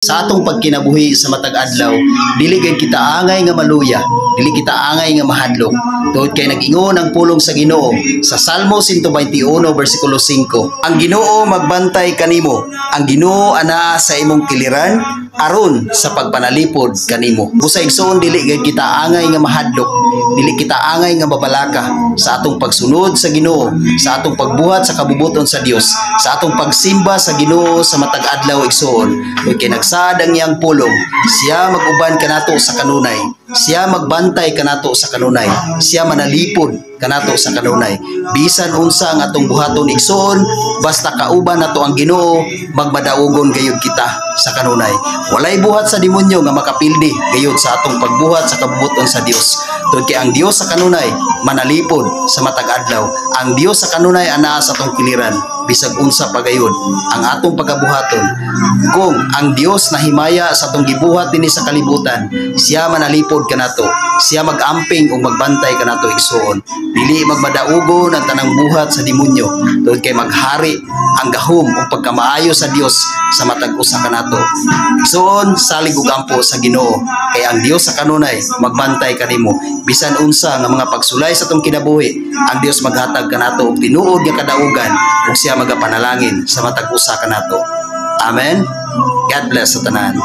Sa atong pagkinabuhi sa matag adlaw, dili gayud kita angay nga maluya, dili kita angay nga mahadlok. Tungod kay nag-ingon ang pulong sa Ginoo sa Salmo 121 bersikulo 5. "Ang Ginoo magbantay kanimo, ang Ginoo anaa sa imong kiliran aron sa pagpanalipod kanimo." Busa, igsoon, dili gayud kita angay nga mahadlok, dili kita angay nga mabalaka sa atong pagsunod sa Ginoo, sa atong pagbuhat sa kabubuton sa Dios, sa atong pagsimba sa Ginoo sa matag adlaw, igsoon. Tungod kay nagsaad ang iyang pulong, siya mag-uban kanato sa kanunay, siya magbantay kanato sa kanunay, siya manalipod kanato sa kanunay. Bisan unsa ang atong buhaton, igsoon, basta kauban nato ang Ginoo, magmadaugon gayud kita sa kanunay. Walay buhat sa demonyo nga makapildi gayud sa atong pagbuhat sa kabubuton sa Dios. Tungod kay ang Dios sa kanunay manalipod sa matag adlaw. Ang Dios sa kanunay anaa sa atong kiliran, bisag unsa pa gayud ang atong pagabuhaton. Kung ang Dios nahimaya sa atong gibuhat dinhi sa kalibutan, siya manalipod kanato, siya magamping ug magbantay kanato, igsoon. Dili magmadaugon ang tanang buhat sa demonyo tungod kay maghari ang gahom ug pagkamaayo sa Dios sa matag usa kanato. Igsoon, salig ug ampo sa Ginoo kay ang Dios sa kanunay magbantay kanimo. Bisan unsa nga mga pagsulay sa atong kinabuhi, ang Dios maghatag kanato og tinuod nga kadaugan ug siya magapanalangin sa matag usa kanato. Amen. God bless sa tanan.